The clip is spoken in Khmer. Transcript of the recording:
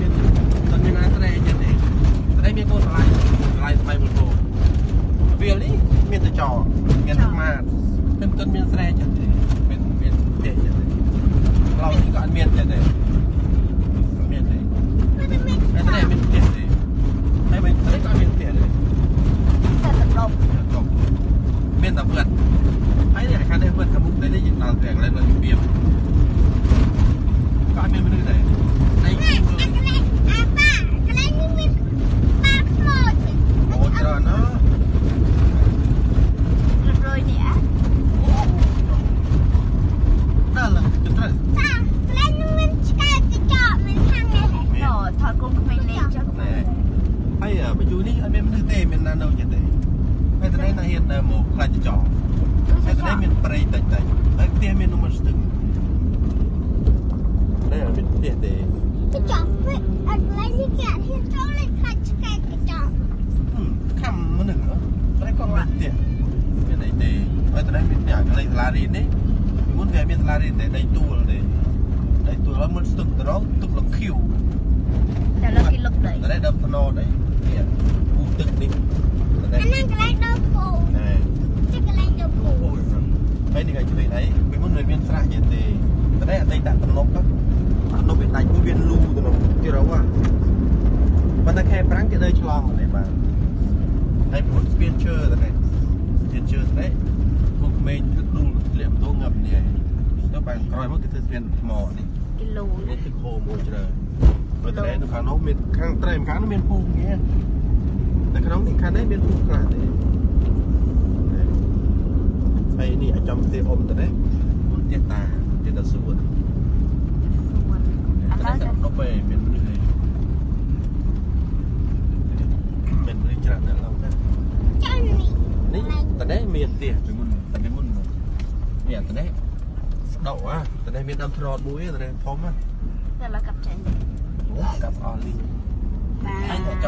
មានតែមានអាស្រែចឹងទេតែមានកូនបន្លាយបន្លាយសម័យមុនគោវាលនេះមានតែចោមានស្មាតមិនទាន់មានស្រែចឹងទេមានមានផ្ទះចឹងទេឡៅនេះក៏អត់មានចឹងទេមានទេតែតែមានផ្ទះទេហើយមិនតែក៏អត់មានផ្ទះទេ តែតដប់ ដប់មានតែវត្តហើយនេះខាងនេះវត្តខាងមុខនេះយើងដល់តែកន្លែងនៅរបៀបក៏អត់មានមនុស្សដែរ អាកន្លែងអាប៉ាកន្លែងនេះមានប៉ាខ្មោច អូច្រើនណាស់ រយនេះអា ដល់ជត្រូវ តាកន្លែងនេះមានឆ្កែកញ្ចក់មានខាងនេះណថតកូនក្មេងលេងចុះ ហើយបញ្ជូនេះអត់មានមនុស្សទេមានណានៅចិត្តទេហើយតនេះណាហ៊ានដើរមកខ្លាចចោហើយតនេះមានព្រៃតិចតិចហើយផ្ទះមាននំស្ទឹងនេះអត់មានផ្ទះទេ កញ្ចក់វិញអត់កន្លែងនេះគេអត់ហ៊ានចូលលេងខ្លាចឆ្កែកញ្ចក់ ខំមនុស្សតែក៏មានផ្ទះមានអីទេហើយតនេះមានផ្ទះកន្លែងសាលារៀននេះពីមុនវាមានសាលារៀនតែដីទួលទេដីទួលហើយមុនស្ទឹងទៅរកទឹកលខៀវ តែលើគេលុបដី តែដើមថ្នោតអីនេះពូទឹកនេះ អាហ្នឹងកន្លែងដើមពូ ណែ ជាកន្លែងដើមពូ ហើយនេះគេជួយអីពីមុនវាមានស្រះទៀតទេតែអតីតទំនប់ទំនប់វាដាច់មួយវាលូទំនប់គេរកប៉ុន្តែខែប្រាំងគេដើរឆ្លងនេះបាទហើយព្រោះស្ពានឈើតែស្ពានឈើតែពួកក្មេងទឹកដួលធ្លាក់ម៉ូតូងាប់នេះទៅបានក្រោយមកគេធ្វើស្ពានថ្មនេះ គីឡូ នេះទឹកហូរមួយច្រើនបើតែនៅខាងនោះមានខាងត្រែមខាងនោះមានភូមិគេតែក្នុងនេះខាងនេះមានភូមិខ្លះទេហើយនេះអាចចំផ្ទះអ៊ំទៅនេះមុនផ្ទះតាផ្ទះតាសួន សួន ឥឡូវតែដប់ឯងមានមនុស្សឯងមានមនុស្សច្រើនណាស់ឡើយណា ចានេះ នេះតនេះមានផ្ទះពីមុនតែពីមុននេះតនេះស្ដុអាតនេះមានដើមថ្នោតមួយតនេះធំណា តែឡើយកាប់ចេញ អូកាប់អស់លីង បាទ ហើយ